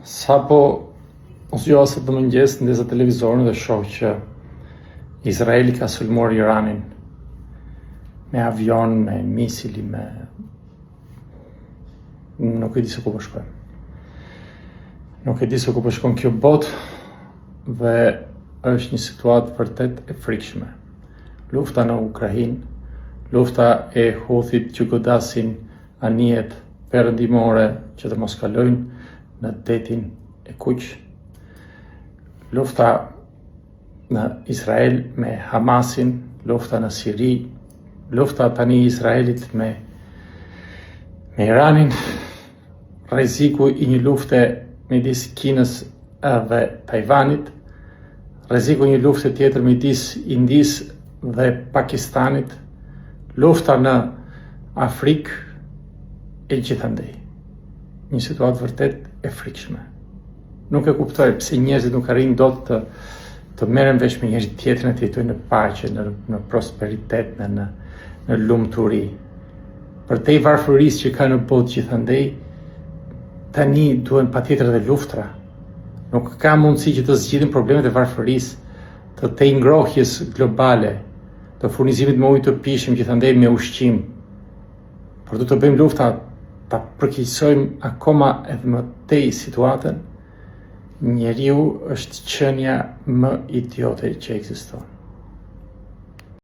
Sapo u zgjova sot në mëngjes, ndeza televizorin dhe shoh që Izraeli ka sulmuar Iranin me avion, me misili, me nuk e di se ku po shkojmë. Nuk e di se ku po shkon kjo botë dhe është një situatë vërtet e frikshme. Lufta në Ukrainë, lufta e Houthit që godasin anijet perëndimore që të mos kalojnë në detin e kuq, lufta në Izrael me Hamasin, lufta në Siri, lufta tani i Izraelit me me Iranin, rreziku i një lufte midis Kinës dhe Tajvanit, rreziku i një lufte tjetër midis Indisë dhe Pakistanit, lufta në Afrikë e gjithandej. Një situatë vërtet e frikshme. Nuk e kuptoj pse njerëzit nuk arrijnë dot të të merren vesh me njëri tjetrin e të jetojnë në paqe, në në prosperitet, në në në lumturi. Përtej varfërisë që ka në botë gjithandej, tani duhen patjetër edhe luftra. Nuk ka mundësi që të zgjidhin problemet e varfërisë, të tejngrohjes globale, të furnizimit me ujë të pijshëm gjithandej me ushqim. Por do të bëjmë lufta ta përkeqësojmë akoma edhe më tej situatën. Njeriu është qenia më idiote që ekziston.